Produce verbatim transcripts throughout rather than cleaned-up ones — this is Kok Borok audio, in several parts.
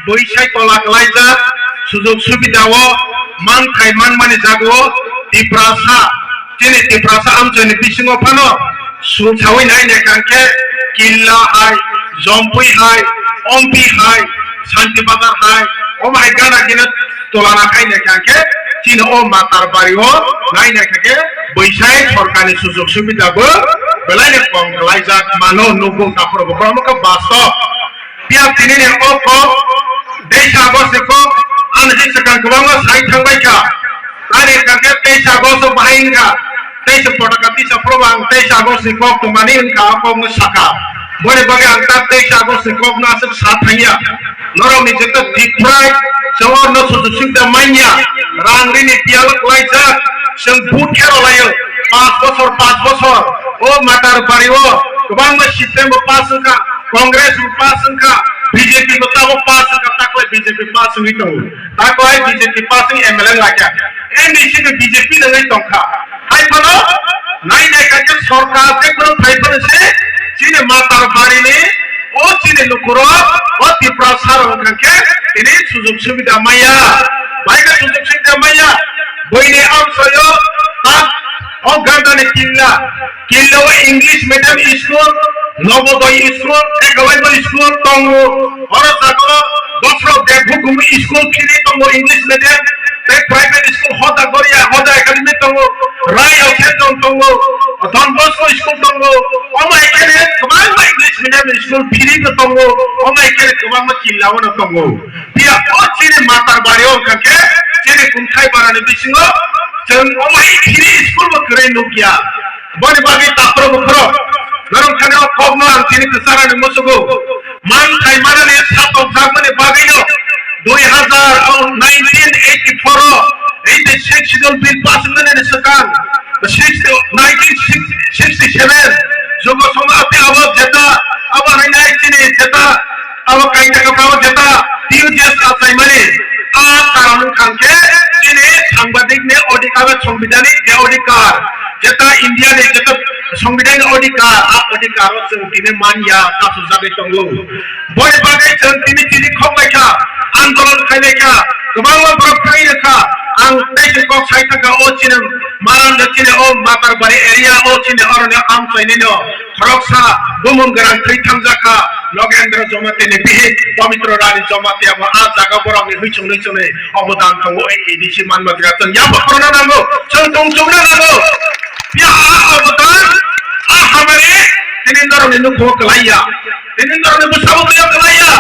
Bwsai tola kwlaijak sujog subida o manthai manmani jaga o Tiprasa, chini Tiprasa amchaini bisingo phano sumsawi nai nai kha khe Killa hai, Jompui hai, Ompi hai, Santi Bazar hai, omo hai gana gina tolana khai nai kha khe chini o Matarbari o nai nai kha khe bwsai sorkarni sujog subida bo belai no kom kwlaijak mano nukgo takhoro bo, omo khe bastob. Phiya tini ni o kok, teisa August ni kok, ang je swkang kwbangma sai thangbai kha. Ani kake teisa August o bahai wngkha, teisa potaka tisa phuru ang teisa August ni kok tongmani wngkha, o kok no saka. Boni bagwi ang ta teisa August ni kok no aswk sa thangya. Norok ni jeta deprive, chwng no sujog subida manya, rang rini piyalo kwlaijak, chwng vote khe rwlaio, panch bochor, panch bochor, o Matarbari o kwbangma system bo pass wngkha. Congress bo pass wngkha, B J P bo tabuk pass wngkha, taklai B J P pass wngwi tongo, taklai B J P pass wngwi M L A laikha, M D C bo B J P nangwi tongkha. Hai phano nai nai kha khe sorkar je phano phai phano se chini Matarbari ni o chini lukurok o Tiprasa rok wngkha khe tini sujog subida maya, bai khe sujog subida maya, buini amchaio tak o ganda ni Killa. Killa o English medium school, Nobodoy school, Eklavya school tongo. Oro jaga o bokhorok bek hukumu school free tongo English medium. Tei private school Hoda Goria, Hoda Academy tongo. Rai Osenjon tongo. Don Bosco school tongo. Omo hai khe kwbangma English medium school free bo tongo. Omo hai khe kwbangma Killa o no tongo. Phiya o chini Matarbari o wngkha khe chini Kumthai Barani bisingo chwng omo hai free school bo kwrwi nukya. Boni bagwi takhro bukhro norok thani o kokno ang tini kwcharani musugo. Manthai manani satok jakmani bagwino dui hazar, o, nineteen eighty-four o, eighty-six schedule bill pass wngmani swkang, sixty, nineteen sixty-seven jugo songma abo jeta, abo hainai chini jeta, abo kaita kapao jeta T U J S achaimani. A karon wngkha khe chini sangbadik ni odhikar, songbidanik je odhikar, jeta India ni jeta songbidanik odhikar, a odhikar o chwng tini manya kasujagwi tongo. Boni bagwi chwng tini chini khok lai kha, andolon khai lai kha, kwbangma borok thangwi rwkha. Ang tei kok sai thangkha o chini maran de chini o Matarbari area o chini oroni amchaini no khoroksa bumung gwnang thwi thamjakha Nogendra Jamatia ni bihik Pabitra Rani Jamatia bo a jaga borokni hwichung hwichungni obodan tongo. A D C manma jwra chwng ya bo khorokna nango, chwng tongchukna nango. Ya a obodan, a hamari tini norokni nukho kwlaiya, tini norokni bwsabo twiya kwlaiya,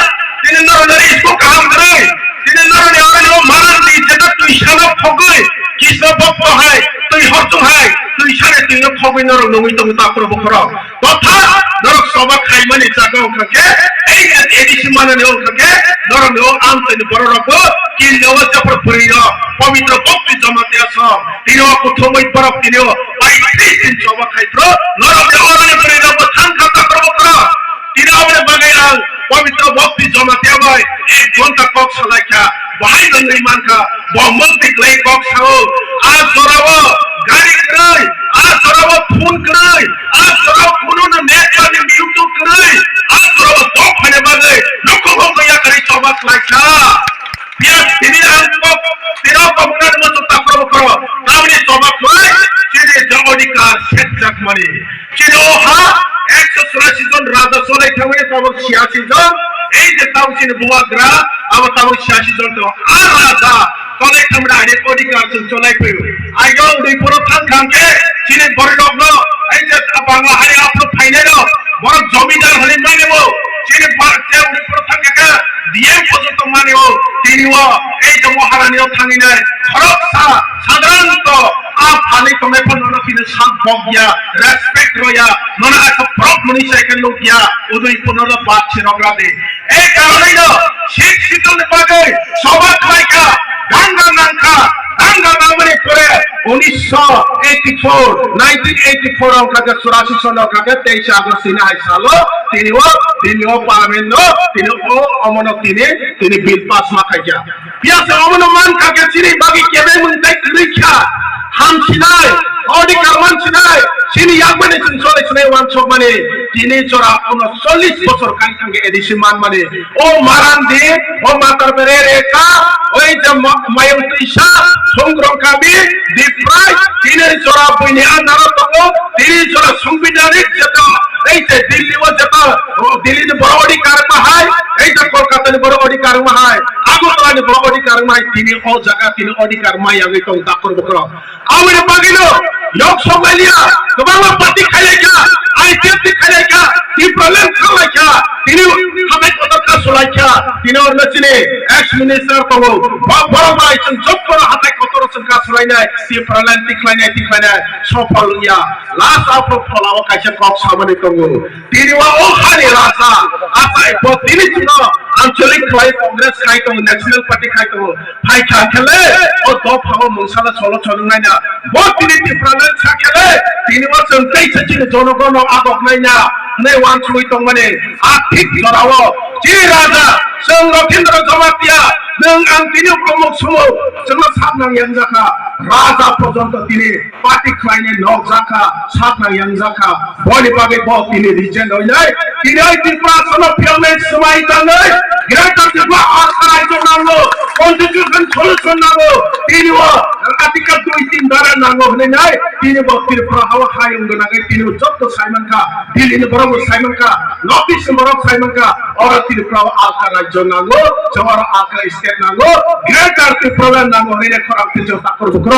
tini norokni school kaham kwrwi, tini norokni oroni o manang di jeta twi sano khogwi Krishna bhokto hai, twi horchung hai, twi sani twino khogwi norok nungwi tongo takhro bukhorok. Totha norok soba khaimani jaga wngkha khe, ei A D C manani wngkha khe, norokni o amchaini bororokbo kinnawa jephru bwrwirok, Pabitra Bhakti Jamatia song, tini o kuthumwi borok tini o bai tris din soba khai phuru, norokni oroni bwrwirokbo thang kha takhro bukhorok. Tini aboni bagwi ang Pabitra Bhakti Jamatia bai ek ghonta kok salai kha, bahai nangwi man kha, bo mukti kwlai kok sao. A jorao gari kwrwi, a jorao phone kwrwi, a jorao kununo net mani YouTube kwrwi, a jorao dok phaina bagwi nukhungo yakari choba khlai kha. Phiya tini ang kok, tini o kok nani moso takhro bukhro, tamni choba khlai, chini je odhikar setjak mani. Chini o ha ekso churashi jon raja cholai thangmani tabuk chhiyasi jon, ei je tabuk chini bubagra, abo tabuk chhiyasi jon tongo. A raja cholai thangmani ani odhikar chwng cholai phaio. Ayo Udaipuro thang thang khe chini bororokno, ei je Bangla hari aphuru phainaino borok jomidar hwnwi mani bo, chini ba-, je Udaipuro thang khe D M porjonto mani o, tini o ei je Maharani o thangwi nai khoroksa sadharanto a phalwi tongnai phano nono phino sak bok ya, respect rw ya, nono asa prok hwnwi sai khe nuk ya, Udaipurno no bad se rok ra di. Ei karonwi no Sixth Schedule ni bagwi soba khlai kha, danga nang kha, danga nangmani pore unisho eighty-four, nineteen eighty-four wngkha khe churashi sono wngkha khe teisa August tini hai salo tini o, tini o parliament no tini o omono tini, tini bill pass ma khaikha. Phiya se omono man kha khe chini bagwi kebengmung tei kwrwi kha, hamsinai, Odhikar mansinai, chini yakmani chwng choli sinai wansukmani, tini jora uno chollish bosor kai thangkhe A D C manmani. O Marandi, o Matar Bere Reka, oi je ma-, Mayung Twisa, Sungrong Kami, Diprai, tini jora buini andaro tongo, tini jora Songbidanik jeta, ei je Delhi o jeta, o Delhi ni borok odhikar ma hai, ei je Kolkata ni borok odhikar ma hai, Agartala ni borok odhikar ma hai, tini o jaga tini odhikar ma yagwi tong dakur bukrok. Aboni bagwino yok sokmaliya, kwbangma party khailaikha, I P F T khailaikha, Tipraland khailaikha, tini hamai kotor ka sulaikha, tini orno chini ex minister tongo, bo borok bai chwng jotono hatai kotor chwng ka sulainai, Tipraland tikhlainai, tikhlainai, sofal wngya, last of all pholao kaisa kok samani tongo, tini wa o hani raja, atai bo tini chwngno anchalik khlai Congress khai tongo, National Party khai tongo, Phai kha khe le, o dophao mungsala solo chonwng naina. Bo tini Tipraland sa khe le, tini o chwng tei se chini jonogono agok naina. Hwnwi wansugwi tongmani, a thik jorao. Chini raja, chwng Lothendra Jamatia, nwng ang tini o pamuk sumuk, chwngno sak nang yang jakha. Raja porjonto tini party khlainai nokjakha, sakna yangjakha, boni bagwi bo tini resign oinai, tini oi Tiprasano phiyoknai swmai tangnai, Greater Tripura Article nango, constitution solution nango, tini o Article dui tin dara nango hwnwi nai, tini bo Tripura hao hayung gwnangwi tini o jotto saimankha, Delhi ni borok bo saimankha, North East ni borok saimankha, oro Tripura o alka rajyo nango, chwng oro alka state nango, Greater Tripura nango hwnwi nai khorang twichok takhor bukrok.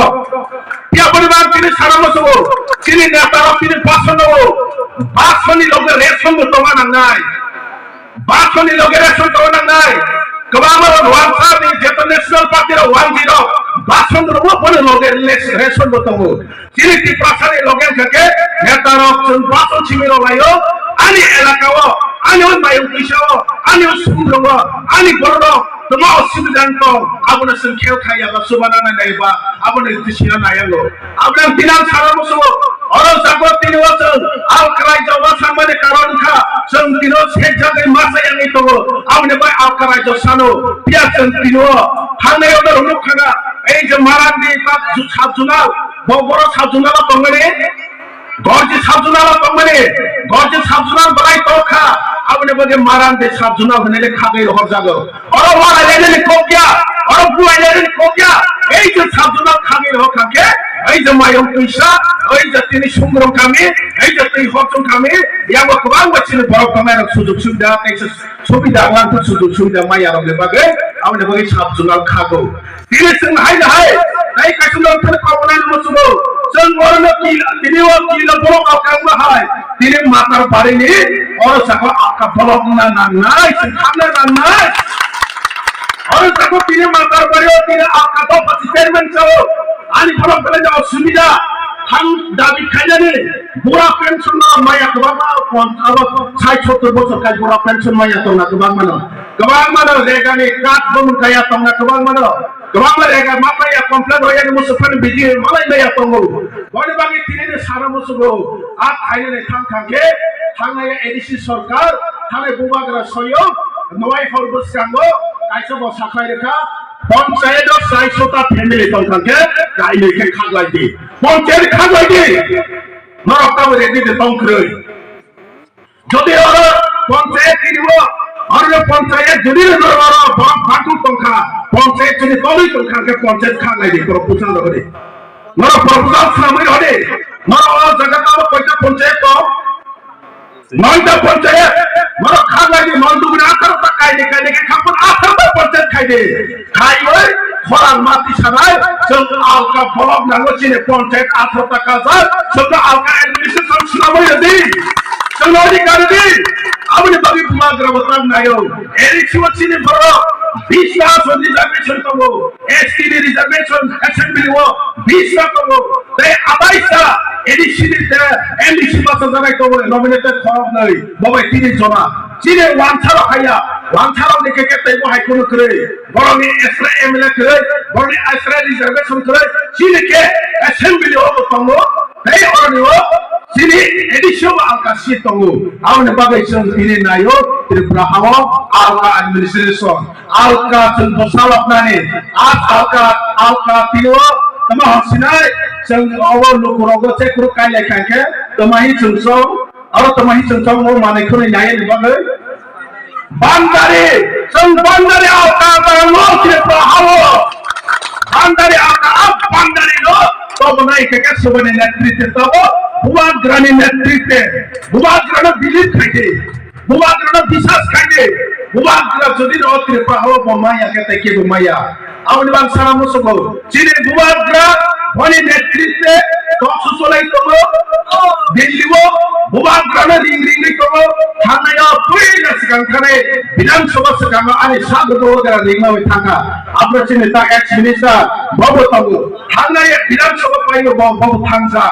Phiya boni bagwi tini sana muchungo, chini neta rok tini basonno, basonni loge ration bo tongna nangnai, basonni loge ration tongna nangnai. Kwbangma rok wansa ni jeto National Party rok wanjwi rok bason rok bo boni loge les-, ration bo tongo. Chini Tiprasa ni loge wngkha khe neta rok chwng bason simi rok laio, ani elaka o, ani o mayung twisa o, ani o sumrung o, ani borok rok Tamo osubida wng tong, abono chwng khel khai ya ba, chubana nai nai ba, abono bisingno nai ango. Abono ang tini ang sana muchungo, oro jago tini o chwng alka raijao ma thangmani karon kha, chwng tini o sek jagwi ma chayangwi tongo, aboni bai alka raijao sano, phiya chwng tini o thangnai o norok nukha na, ei je Marandi ta ju-, sub zonal, bo borok sub zonal o tongmani, Gorji sub zonal o tongmani, Gorji sub zonal belai tongkha, aboni bagwi Marandi sub zonal hwnwi le khagwi rohorjago. Oro wara lenani kokya, oro buai lenani kokya, ei je sub zonal khagwi rohorkha khe, ei je Mayung Twisa, ei je tini Sungrong kami, ei je twi Horchong kami, yango kwbangma chini borok tongnai rok sujug subida, tei se subida, wngkha sujug subida maya rokni bagwi, aboni bagwi sub zonal khago. Tini chwng hai hai, hai kaisa nongkhor kok nai muchungo. Chwng oro no kila, tini o kila borok kok kang ba hai. Tini Matar Bari ni oro saka aka borok na nangnai, chwng khamna nangnai. Oro saka tini Matar Bari o tini aka to pasi chairman chao. Ani borok belai da osubida. Thang dabi khainani bura pension na maya kwbangma pon abo sai sottor bochor kai bura pension maya tongna kwbangma no. Kwbangma no regani card bo mung kaya tongna kwbangma no. Kwbangma rega ma maya complain hoya ni musuphani bidi malai maya tongo. Boni bagwi tini ni sana musugo. A thaini ni thang thang khe thangnai A D C sorkar, thanai bubagra soyung, nwai hor bwskango kaisa bo sakhai rwkha, ponchayat o sai sota family tong thang khe kainwi khe khaklai di. Ponchayat khaklai di. Norok tamo ready de tong kwrwi. Jodi oro ponchayat tini o, oro ponchayat jodi oro oro borok bathuk tongkha, ponchayat jodi tolwi tongkha, hwnkhe ponchayat kha nai di, proposal rw di. Norok proposal swnamwi rw di. Norok o jaga tamo koita ponchayat tong? Noita ponchayat. Norok kha nai di, non duguni atharo ta kaini kaini khe khapun atharo ta ponchayat khai di. Khaiwi khorang mati sanai, chwng alka borok nango chini ponchayat atharo ta kajak, chwngno alka administration swnamwi rw di. Chwngno rikha rw di. Aboni bagwi bubagra bo tak naio. A D C o chini borok bis ta aswk reservation tongo. S T ni reservation assembly o bis ta tongo. Tei abai sa A D C ni te M D C basa janai tongo, nominated khoroknwi. Bo bai tini jona. Chini wansa rok haiya. Wansa rok ni khe khe tei bo hai kheno kwrwi. Borokni extra M L A kwrwi, borokni extra reservation kwrwi, chini khe assembly o bo tongo, tei oroni o chini A D C o bo alka seat tongo. Aboni bagwi chwng tini naio Tripura hao alka administration, alka chwng bwsaloknani, a alka, alka tini o tamo hamsinai, Chwng obo lukurokno chekuruk kailai kha khe, twmahi chwngsong, aro twmahi chwngsong o manwi khwnwi nai ni bagwi. Bandari, chwng bandari alka tangmo Tripura hao. Bandari alka, a bandari no, tobo nai khe khe subani netritwe tobo, Bubagrani netritwe, Bubagrano believe khaidi. Bubagrano bisas khaidi. Bubagra jodi no Tripura hao bo maya khe tei kebo maya. Aboni bang sana musugo. Chini Bubagra boni netritwe toksu cholai tongo. Delhi o Bubagrano ring ringwi tongo. Thangnai o puila swkang thani Bidhan Sabha swkango ani sago Bubagra ringmawi thangkha. Abro chini ta ex minister bobo tongo. Thangnai Bidhan Sabha paio bo bobo thangsa.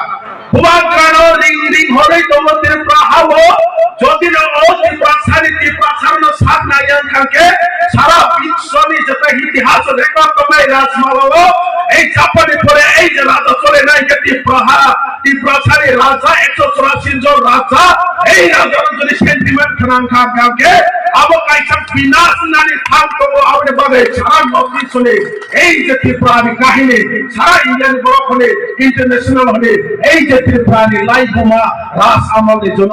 Bubagrano ring ring horwi tongo Tripura hao. Jodi no o Tiprasani Tiprasarno sak nai wng kha khe sara biswni jeta itihas record tongnai Rajmala o ei chapani pore ei je raja chole nai khe Tripura ha, Tiprasani raja ekso churasi jon raja, ei raja no jodi sentiment khna wng kha khe abo kaisa binas nani thang tongo aboni bagwi sara North East ni ei je Tripura ni kahini sara India ni borok hwnwi international hwnwi ei je Tripura ni laibuma Raj Amal ni